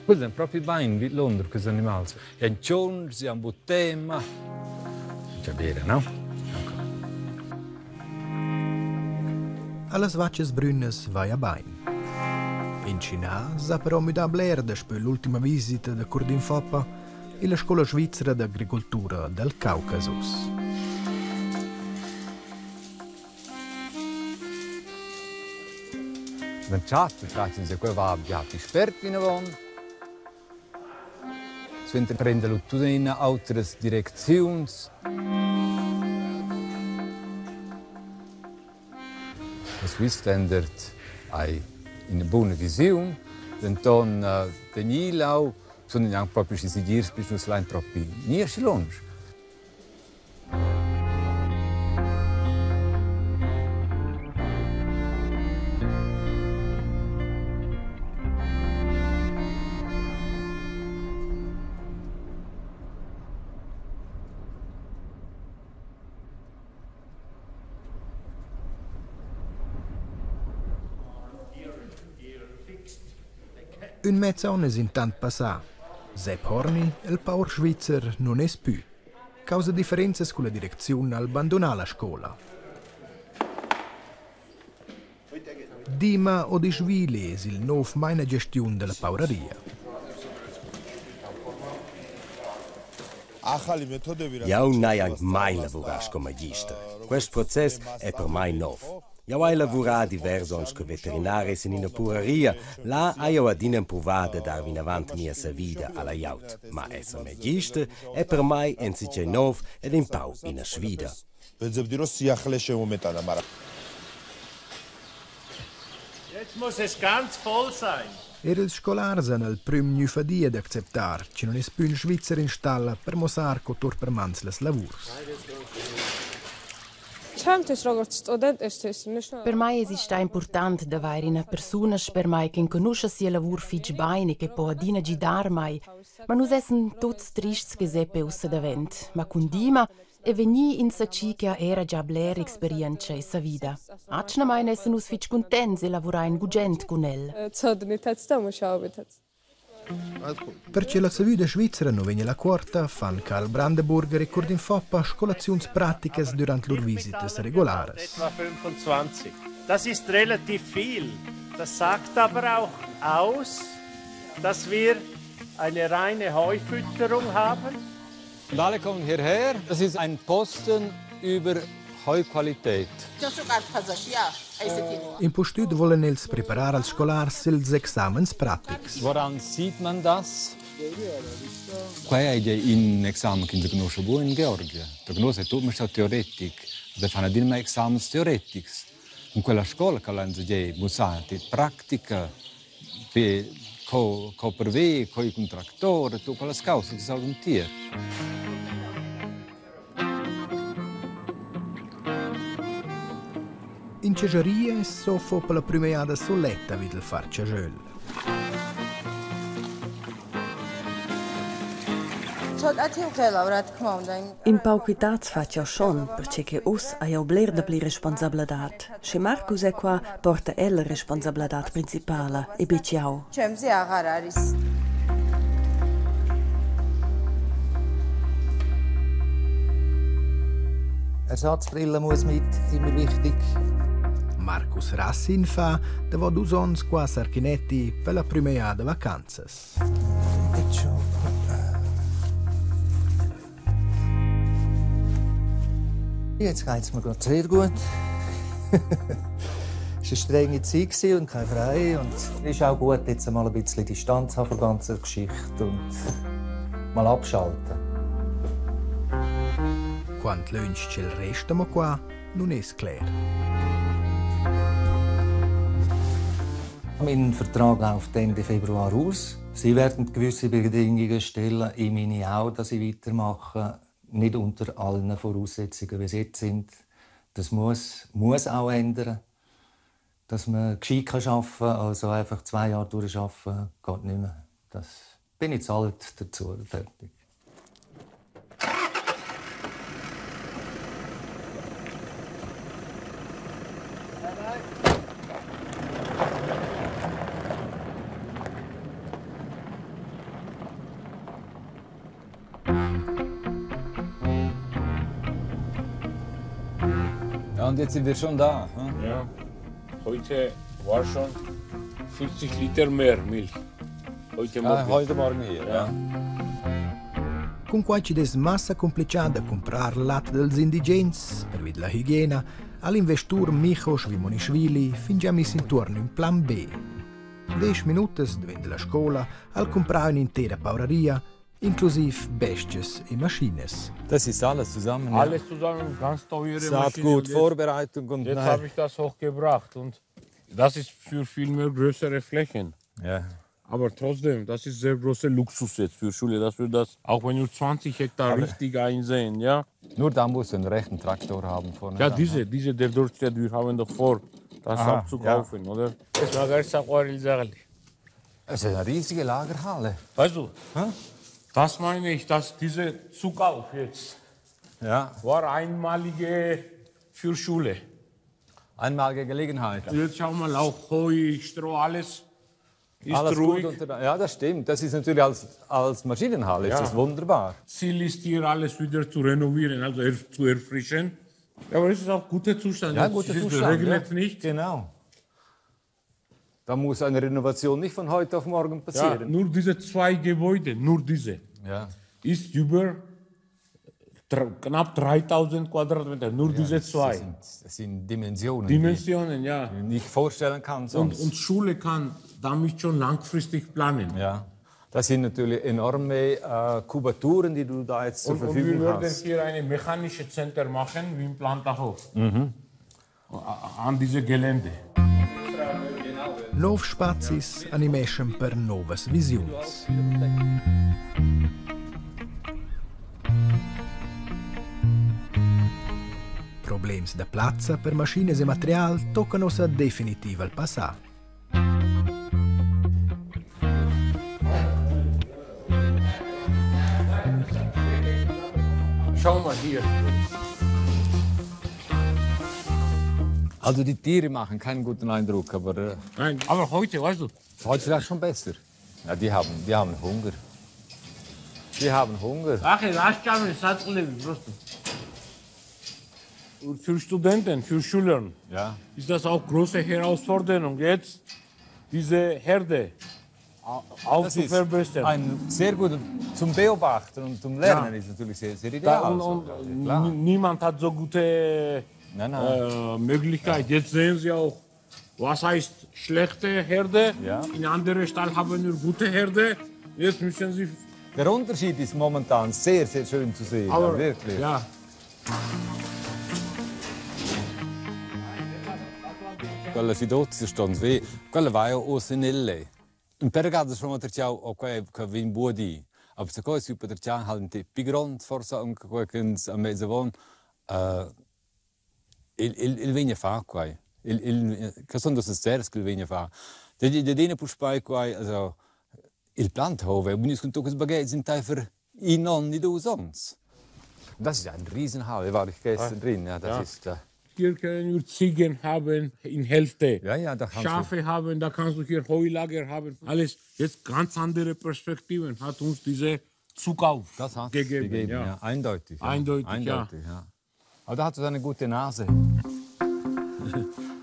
Quels èn propi bain vidlonder, quels animals. En tschonts, han bu tema. Già bene, no? A las vachas brünas vaja bain. Inschinà s'ha però müdà bler daspö l'ultima visita da Curdin Foppa illa scoula svizra d'agricultura dal Caucasus. L'entschatta tratgs quei va bia pli spert vinavon. Suenter prenda lu tuttenina autras direcziuns. La Swiss Standard ei ina buna visiun, denton tegnir lau sun gnanc propi schi segirs, bis nus lein propi gnir schi lunsch. Ün mez on es intant passà. Sepp Horni, il paur svizzer, nun es pü. Causa differenzas culla direcziun ha'l bandunà la scoula. Dima Odischwili es il nouv mainagestiun da la pauraria. Jau n'hai anc mai lavurà sco magister. Quest process è per mai nov. Jau hai lavurà divers onns sco veterinari sin ina puraria. Là hai jau adina empruvà da dar vinavant mia savida a la glieud. Ma esser magister è per mai enzatgei nov ed in pau ina sfida. Jetzt muss es ganz voll sein. Er ils scolars han al prüm gnü fadia d'acceptar chi nun es plü ün Svizzer in stalla per muossar co tour per mans las lavurs. Per mai èsi stà impurtant d'avair ina persuna sper mai che enconuscha sia lavur fitg bain e che po adina gidar mai. Ma nus essan tuts trists che Sepp è ussa davent. Ma cun Dima è vegnì insatgi che ha era gia bler experientscha e savida. Atgnamain essan nus fitg cuntents e lavurain gugent cun el. Per che la savüda svizra nu vegna la cuorta, fan Karl Brandenburger e Curdin Foppa scolaziuns praticas dürant lur visitas regularas. Etwa 25. Das ist relativ viel. Das sagt aber auch aus, dass wir eine reine Heufütterung haben. Und alle kommen hierher. Das ist ein Posten über Heuqualität. Impustüt volan els preparar als scolars ils examens pratics. Woran sieht man das? Quai è in examen ch'ins conosce buc in Georgia. Prognosa è tut sta teoretic. Da fan adina examens teoretics. In quella scola che l'han già mussati pratica per co co prever, co ir cun tractor e tut quellas caussas che s'audan tier. In tschascharia es Sofo per la prüma jada suletta vid il far chaschöl. In pau quitads fatsch jau schon, pertge che uss hai jau bler dapli responsabladad. Sche Marcus è qua, porta el la responsabladad principala e betg jau. Ersatzbrille muss mit, immer wichtig. Marcus Rassin fa davo dus ons qua Sarchinetti per la prüma jada vacanzas. Jetzt geht es mir gerade sehr gut. Es war eine strenge Zeit und kein Frei. Und es ist auch gut, jetzt mal ein bisschen Distanz haben von der ganzen Geschichte und mal abschalten. Quant lönch ch'el resta mo qua, nun es cler. Mein Vertrag läuft Ende Februar aus. Sie werden gewisse Bedingungen stellen, ich meine auch, dass ich weitermache, nicht unter allen Voraussetzungen, wie sie jetzt sind. Das muss, muss auch ändern, dass man gescheit arbeiten kann. Also einfach zwei Jahre durcharbeiten geht nicht mehr. Das bin ich zu alt dazu. Fertig. Ja, und jetzt sind wir schon da. Hm? Ja, heute war schon 50 Liter mehr Milch. Heute Morgen. Ah, heute Morgen hier, ja. ja. Cun quai chi'd es massa cumplichà da cumprar lat dals indigens pervi da la higiena, ha l'investur Micho Švimonishvili fingià miss intuorn ün plan B. Desch minutas davent da la scoula ha'l cumprà ün'intera pauraria, inclusiv bestias e maschinas. Das ist alles zusammen. Ja. Alles zusammen, ganz teure Saatgut, Vorbereitung und Jetzt habe ich das hochgebracht und das ist für viel mehr größere Flächen. Ja. Aber trotzdem, das ist sehr großer Luxus jetzt für Schule, dass wir das auch wenn nur 20 Hektar Aber richtig einsehen, ja. Nur da musst du einen rechten Traktor haben vorne. Ja, diese, diese, der dort steht, wir haben doch vor, das Aha, abzukaufen, ja. oder? Es ist eine riesige Lagerhalle. Weißt du, Hä? das meine ich, dass diese Zukauf jetzt ja. war einmalige für Schule. Einmalige Gelegenheit. Jetzt schauen wir mal auch Heu, Stroh, alles ist alles ruhig. Gut unter, ja, das stimmt. Das ist natürlich als, als Maschinenhalle ja. ist das wunderbar. Ziel ist hier alles wieder zu renovieren, also zu erfrischen. Aber es ist auch guter Zustand. Ja, guter Zustand. Es regnet ja. nicht. Genau. Da muss eine Renovation nicht von heute auf morgen passieren. Ja, nur diese zwei Gebäude, nur diese, ja. ist über knapp 3000 Quadratmeter, nur ja, diese zwei. Das sind, das sind Dimensionen. Dimensionen, die ja. Ich nicht vorstellen kann sonst. Und, und Schule kann damit schon langfristig planen. Ja. Das sind natürlich enorme äh, Kubaturen, die du da jetzt zur und, Verfügung und wir würden hast. hier ein mechanisches Center machen, wie im Plantahof. Mhm. An diese Gelände. Nov spazis animeschan per novas visiuns. Problems da plazza per maschinas e material toccan ussa definitiv al passà. Schau mal hier. Also die Tiere machen keinen guten Eindruck, aber... Äh, Nein, aber heute, weißt du. Heute vielleicht schon besser. Ja, die haben, die haben Hunger. Die haben Hunger. Ach, Für Studenten, für Schüler ja. ist das auch große Herausforderung jetzt, diese Herde auch zu verbessern. Ein sehr guter zum Beobachten und zum Lernen ja. ist natürlich sehr, sehr ideal. Da und, und ja, niemand hat so gute nein, nein. Äh, Möglichkeit. Ja. Jetzt sehen Sie auch, was heißt schlechte Herde. Ja. In anderen Stall haben wir gute Herde. Jetzt müssen Sie. Der Unterschied ist momentan sehr, sehr schön zu sehen. Aber, wirklich. Ja. Quella fidozia ston ve, quella vai o senelle. Un per gada schon ter o quei che vin buodi. Aber se coi super ter ciao halt un più grond forse anche quei che a mezza von uh, il il il vegna fa quai. Il il che sono dos sters che il vegna fa. De de dene puspai quai also il Planthove, und es kommt doch bagage sind einfach in non ni du sonst. Das ist ein Riesenhalle, war ich gestern drin, ja, das ja. ist äh, Hier können wir Ziegen haben in Hälfte. Ja, ja, da kannst Schafe du. haben, da kannst du hier Heulager haben. Alles jetzt ganz andere Perspektiven hat uns diese Zukauf das hat's gegeben. gegeben ja. ja. Eindeutig. Ja. Eindeutig, Eindeutig ja. ja. Aber da hat du eine gute Nase.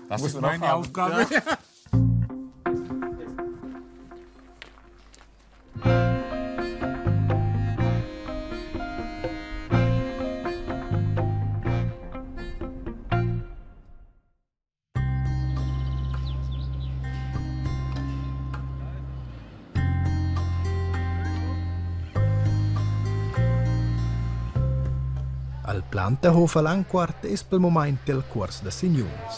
Das Muss ist man auch meine haben. Aufgabe. Ja. Al Plantahof a Landquart es pel mumaint il cuors da signuns.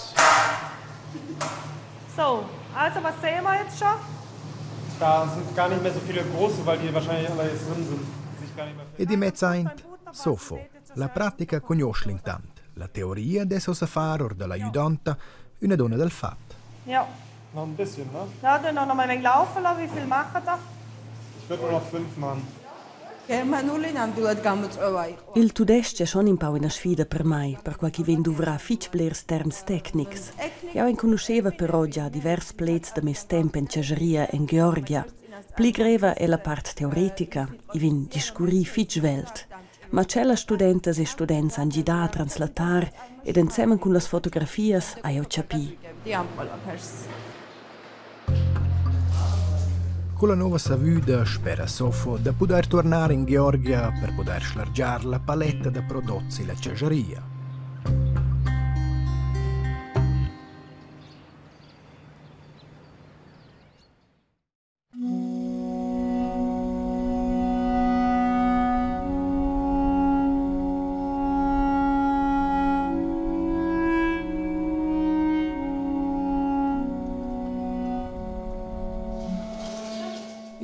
So, also was sehen wir jetzt schon? Da sind gar nicht mehr so viele große, weil die wahrscheinlich alle jetzt drin sind. Sich gar nicht mehr Ed immez aint sofo. La pratica cugnuosch l'intant. La teoria dess ussa far or da l'aiutanta üna donna dal fat. Ja. Noch ein bisschen, ne? Ja, dann noch mal ein wenig laufen lassen. Wie viel machen da? Ich würde nur noch fünf machen. გერმანული ნამდვილად გამოწვევა იყო. Il tudestg è schon in pau ina sfida per mai, perquai ch'i vegn duvrà fitg blers terms tecnics. Jau enconuscheva però gia divers pleds da mes temp en chascharia en Georgia. Pli greva è la part teoretica, i vegn discurrì fitg svelt. Ma tschellas studentas e students han gidà a translatar ed ensemen cun las fotografias hai jau chapì. Con la nova savüda spera Sofo da pudair tuornar in Georgia per pudair schlargiar la paletta da prodots illa chascharia.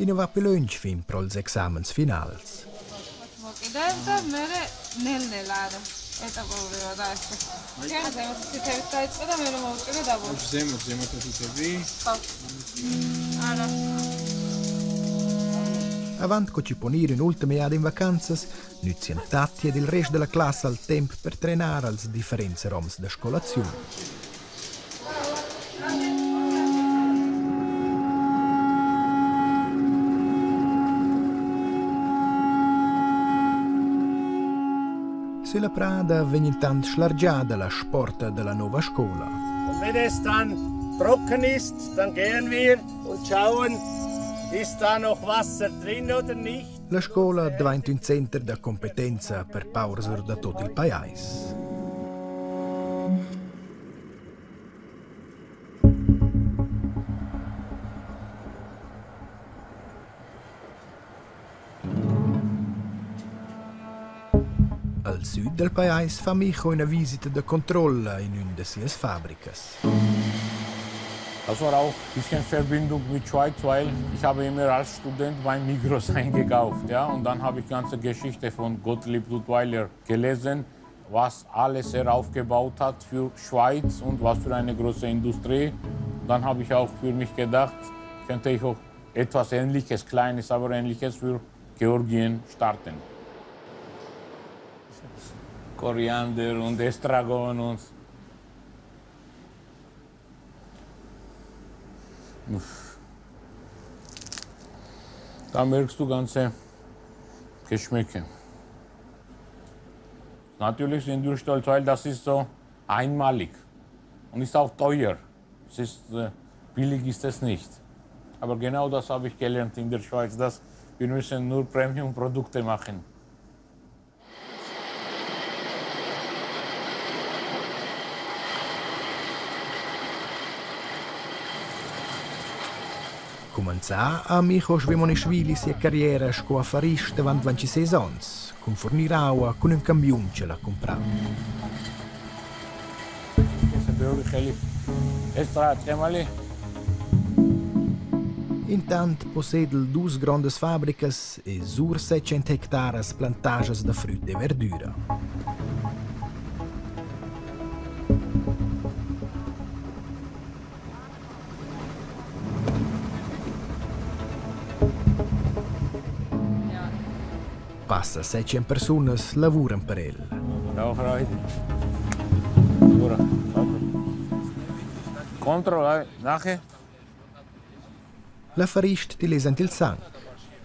I nu va plü lönch fin pro'ls examens finals. Avant co chi pon ir ün'ultima jada in vacanzas, nüzzian Tatti ed il rest da la classa al temp per trenar als differents roms da scolaziun. Sülla prada vegn intant schlargiada la sporta da la nouva scoula. Und wenn es dann trocken ist, dann gehen wir und schauen, ist da noch Wasser drin oder nicht. La scoula dvainta ün center da competenza per paurs our da tuot il pajais. Al süd dal pajais fa Micho üna visita da controlla in ün da sias fabricas. Das war auch ein bisschen Verbindung mit Schweiz, weil ich habe immer als Student beim Migros eingekauft. Ja? Und dann habe ich die ganze Geschichte von Gottlieb Duttweiler gelesen, was alles er aufgebaut hat für Schweiz und was für eine große Industrie. Und dann habe ich auch für mich gedacht, könnte ich auch etwas Ähnliches, Kleines, aber Ähnliches für Georgien starten. Koriander und Estragon und Da merkst du ganze Geschmäcke. Natürlich sind wir stolz, weil das ist so einmalig und ist auch teuer. Es ist, billig ist es nicht. Aber genau das habe ich gelernt in der Schweiz, dass wir müssen nur Premium-Produkte machen. Cumenzà ha Micho Svemonischwili sia carriera sco affarist avant 26 ons, cun furnir aua cun ün camiun ch'el ha cumprà. Intant posseda el duas grondas fabricas e sur 700 hectaras plantagias da früt e verdüra. Passa 700 persunas lavuran per el. Control, nachher. L'affarist til es aint il sang.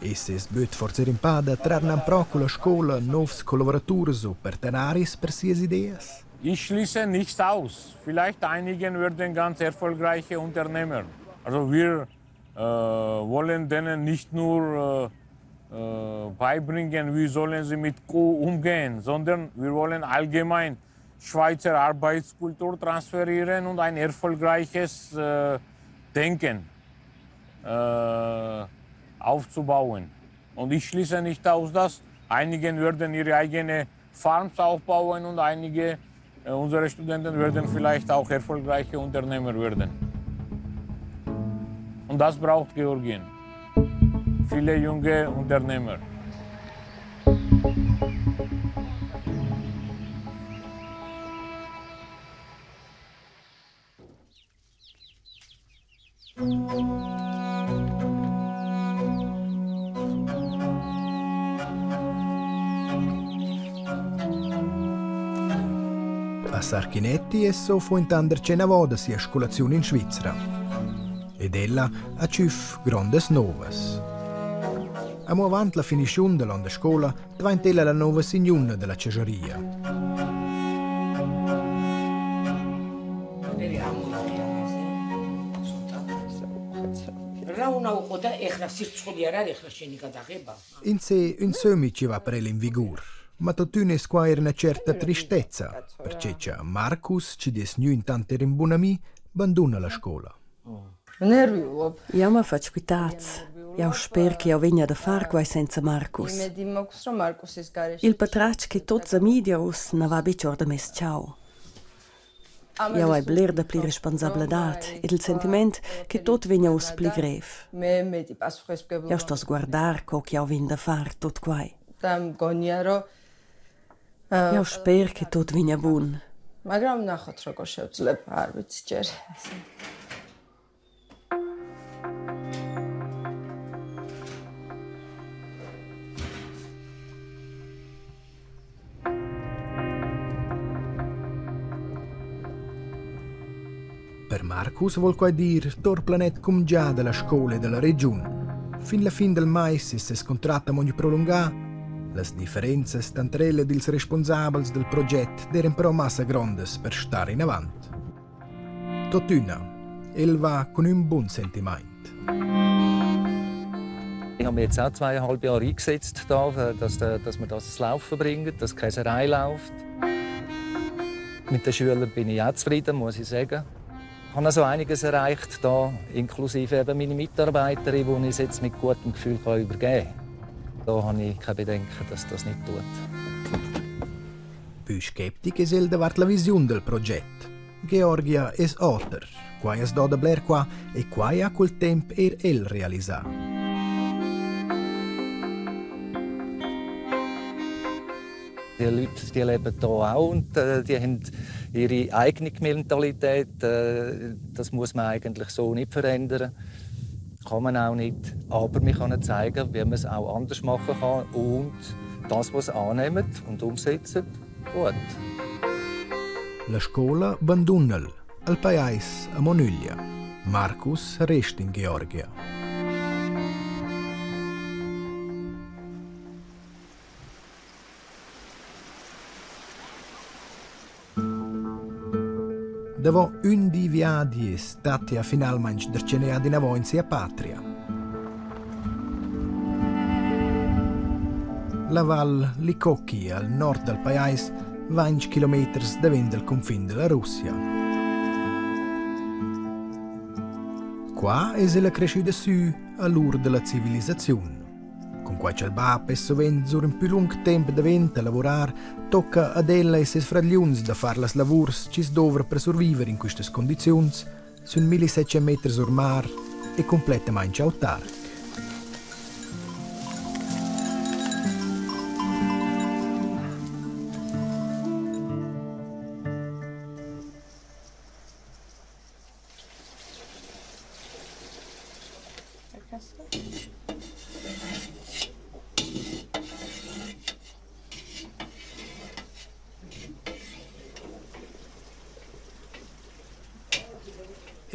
E ses böt forsa er impà da trar nanprò culla scoula nouvs collavuraturs o partenaris per sias ideas? Ich schließe nichts aus. Vielleicht einigen werden ganz erfolgreiche Unternehmer. Also wir äh, wollen denen nicht nur äh, äh, beibringen, wie sollen sie mit Kuh umgehen, sondern wir wollen allgemein Schweizer Arbeitskultur transferieren und ein erfolgreiches äh, Denken äh, aufzubauen. Und ich schließe nicht aus, dass einige würden ihre eigene Farms aufbauen und einige äh, unserer Studenten werden vielleicht auch erfolgreiche Unternehmer werden. Und das braucht Georgien. Viele junge Unternehmer. Sarchinetti es Sofo intant darcheu da sia scolaziun in Svizra. Ed ella ha tschüf grondas novas. Amo avant la finischiun da l'on da scoula dvainta ella la nouva signuna da la chascharia. Insè ün sömmi chi va per el in vigur. Ma tuottüna es qua eir üna tscherta tristezza, perche cha Marcus, chi'd es gnü intant eir ün bun ami, banduna la scoula. Jau ma fatsch quitads. Jau sper che jau vegnia da far quai senza Marcus. Il patratg che tuts amis uss na va betg or da mes chau. Jau hai bler dapli responsabladad ed il sentiment che tut vegnia uss pli grev. Jau stoss guardar co ch'jau vegn da far tut quai. Jau sper che tut vegnia bun. Per Marcus vuol quai dir tor planet cumgià da la scoula e da la regiun. Fin la fin del mais es ses contrat amo gnü prolungà. Las differenzas tanter el ed ils responsabels del proget d'eiran però massa grondas per star inavant. Tuottüna, el va cun ün bun sentimaint. Ich habe mich jetzt auch zweieinhalb Jahre eingesetzt, da, dass, dass wir das Laufen bringen, dass die Käserei läuft. Mit den Schülern bin ich auch zufrieden, muss ich sagen. Ich habe also einiges erreicht, da, inklusive eben meine Mitarbeiterin, die ich jetzt mit gutem Gefühl kann übergeben kann. Da habe ich keine Bedenken, dass das nicht tut. Pü skeptic es el davart la visiun del proget. Georgia es oter. Quai as do da bler qua e quai ha cul temp eir el realisà. Die Leute die leben hier auch und die haben ihre eigene Mentalität. Das muss man eigentlich so nicht verändern. Kann man auch nicht. Aber wir können zeigen, wie man es auch anders machen kann und das, was sie annehmen und umsetzen, gut. La scoula banduna'l al pajais amo nüglia. Marcus resta in Georgia. Davo ün di viadi es Tatia finalmaing darcheu inavo in sia patria. La Val Likocki al nord dal pajais, 20 kilometers davent dal cunfin da la Russia. Qua es ella creschüda sü a l'ur da la civilisaziun. Cunquai cha'l bap es sovent sur ün pü lung temp davent a lavurar, tocca ad ella e seis fradgliuns da far las lavurs chi's douvra per surviver in quistas condiziuns sün 1700 meters our mar e cumplettamaing autarc.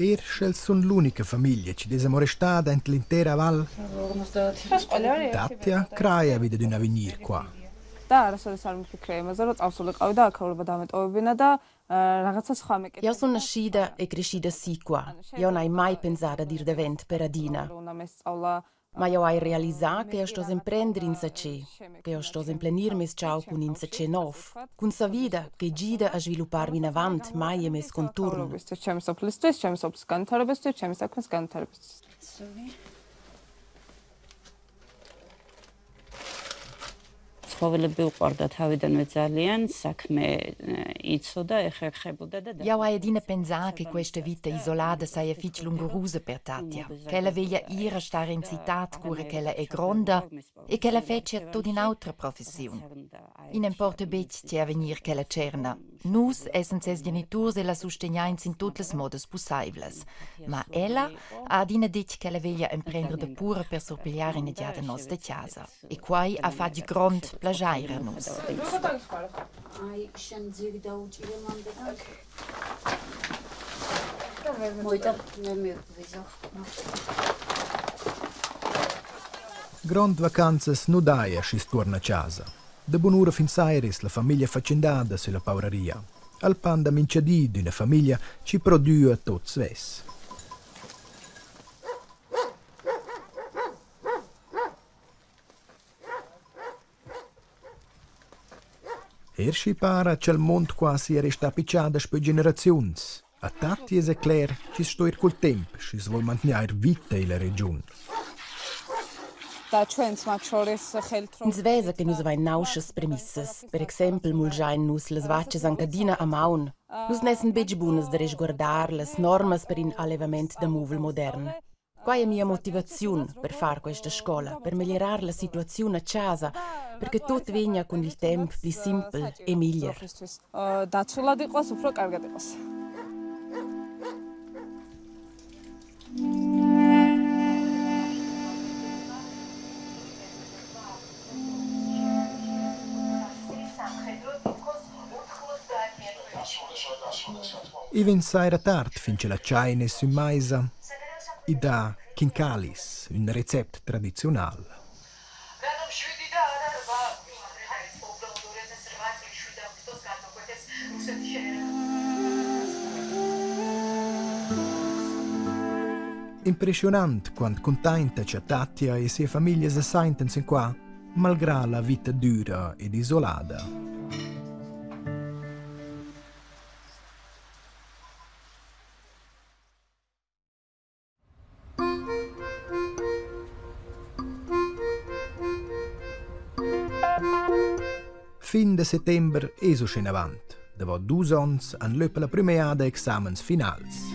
Eir sch'els sun l'unica famiglia chi'd es amo restada aint l'intera val, Tatja craja vi dad ün avegnir qua. Jau sun naschida e creschida si qua. Jau n'hai mai pensà dad ir davent per adina. Ma jau hai realisà che jau stoss emprender insatge, che jau stoss emplenir mes chau cun insatge nov, cun savida che gida a sviluppar vinavant mai e mes conturn. Jau hai adina pensà che questa vita isolada saja fitg lungurusa per Tatja, ch'ella veglia ir a star en citad cura ch'ella è gronda e ch'ella fetschia tut in'autra professiun. I n'emporta betg tge avegnir ch'ella tscherna. Nus essan ses geniturs e la sustegnain sin tut las modas pussaivlas. Ma ella ha adina ditg ch'ella veglia emprender da pura per surpigliar ina giada noss da chasa. E quai ha fatg grond plaschair. plaschair a nus. Grond vacanzas nu daja schi's tuorna a chasa. Da bunura fin saira es la famiglia fatschendada sülla pauraria. Al pan da mincha di d'üna famiglia chi prodüa tuot svess. Er schi para cha'l muond qua sia restà pichà daspö generaziuns. A Tatti esa cler chi's sto ir cul temp, schi's voul mantgnair vita illa regiun. Ins vesa che nus avain nauschas premissas. Per exempel mulschain nus las vachas anc adina a maun. Nus n'essan betg bunas da resguardar las normas per in allevament da muvel modern. Quai è mia motivaziun per far questa scola, per meglierar la situaziun a chasa, per che tut vegnia cun il temp pli simpel e meglier. I vegn saira tard fin cha la tschaina es sün maisa. I dà chincalis, ün recept tradiziunal. Impreschiunant quant cuntainta cha Tatja e sia famiglia sa saintan sin qua, malgrà la vita düra ed isolada. Fin da settember es uschenavant. Davo dus ons han lö per la prüma jada examens finals.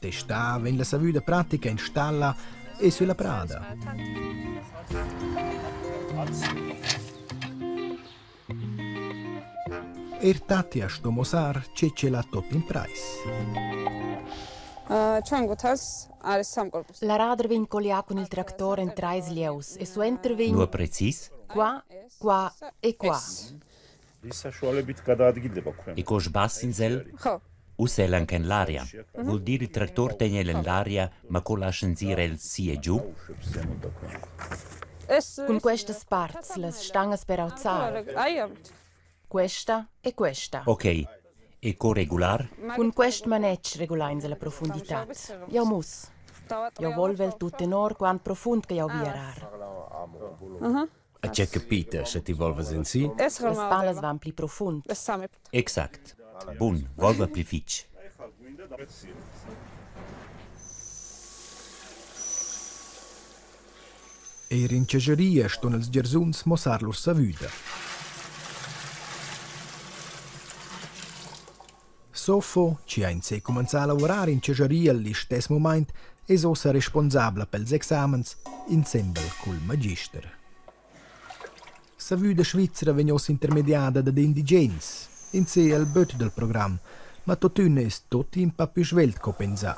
Testà vegn la savüda pratica in stalla e sülla prada. Eir Tatia sto muossar che ch'el ha tot imprais. L'arader vegn collià cun il tractor en trais lieus e suenter vegn Nua precis? qua, qua e qua. E co sbass'ins el? Uss è el anc en l'aria. Vul dir il tractor tegna el en l'aria, ma co laschan ir el si e giu? Cun questas parts las stangas per auzar. Questa e questa. Ok. E co regular? Cun quest manetsch regulains la profunditad. Jau muss. Jau volvel tut tenor quant profund che jau vi arar. A tge capita, sche ti volvas en si? Las palas van pli profund. Exact. Bun, volva pli fitg. Eir in chascharia ston ils giarsuns muossar lur savüda. Sofo, chi ha insè cumanzà a lavurar in chascharia al listess mumaint, es uossa responsabla pels examens insembel cul magister. Savüda svizra vegn uossa intermediada dad indigens, insè al böt dal program, ma tuottüna es tuot ün pa pü svelt co pensà.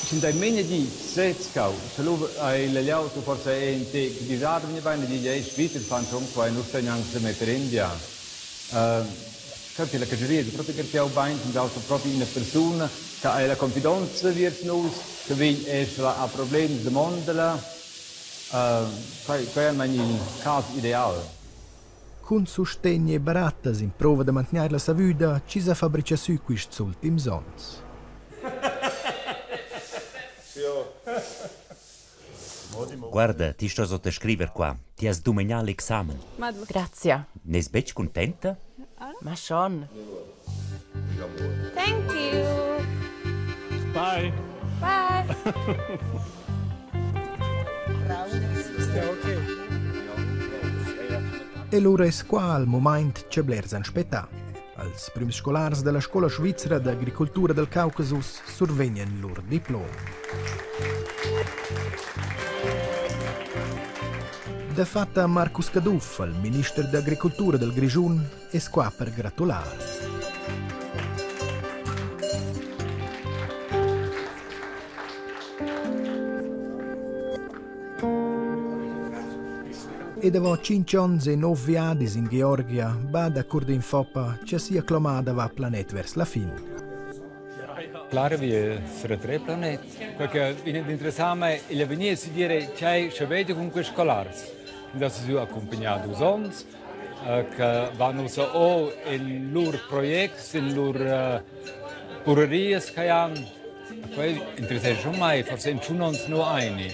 Sind ei menia di sez cau, sche lu ei l'auto forsa ein tec disada vegnir bein di ei Schweizer fan schon qua nus stein anc semetter in via. Capi la categoria è proprio garteau bein, sind auto proprio ina persuna che ha la confidenza viers nus, che vegn esser a problems domondala. Quei quei è mein il cas ideal. Cun sustegn e barattas in prova da mantgnair la savüda chi s'ha fabrichà sü quists ultims ons. Guarda, ti stos oter scriver qua. Ti has dumagnà l'examen. Grazia. N'es betg cuntenta? Ma schon. Thank you. Bye. Bye. E lura es qua il mumaint cha blers han spettà. Als prüms scolars da la Scola svizra d'agricultura dal Caucasus survegnan lur diplom. Dafatta Marcus Caduff, il minister d'agricultura dal Grischun, es qua per gratular. E davo tschinch ons e nouv viadis in Georgia bada Curdin Foppa cha sia clomada va planet vers la fin. Clara vi sarà tre planet. Quel che interessava me igl avegnir è dire ch'ei sche vedo cun quei scolars. Das ist accompagnato dus ons che vanno ussa o in lur projects, in lur purerias che han. Quei interessescha schon mai, forse in tschun ons nur eine.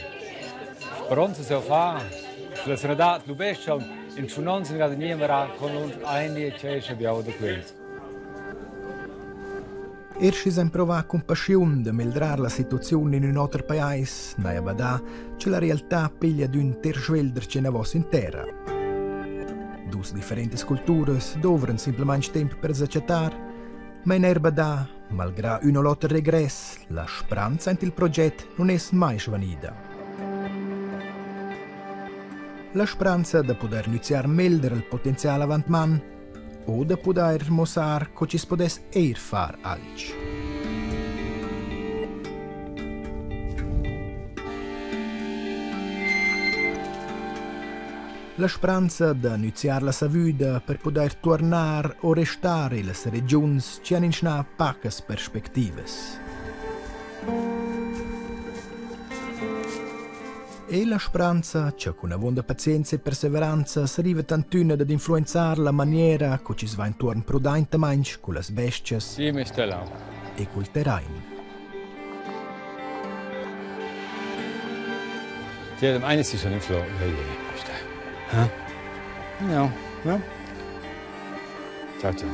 Speronza se fa, la sanadad lubescha, in tschun ons in grad niemera con uns eine che sche biau da quels. Er schi s'emprova cun paschiun da megliorar la situaziun in ün oter pajais, n'haja badà che la realtà piglia d'ün ter svelder che enavos in terra. Dus differentas culturas dovran simplamaing temp per s'achattar, ma in eir badà, malgrà ün o l'oter regress, la spranza aint il proget nun es mai svanida. La spranza da pudair nüzziar meglder il potenzial avantman o da pudair muossar co chi's pudess eir far alch. La spranza da nüzziar la savüda per pudair tuornar o restar illas regiuns chi han inschnà pacas perspectivas. E la spranza cha cun avuonda pazienza e perseveranza s'arriva tantüna dad influenzar la maniera co chi's va intuorn prudaintamaing cullas bes-chas e cul terrain. Ja, eines ist schon im Flo. Ja, ja, ja. Ja, ja. Ciao, ciao.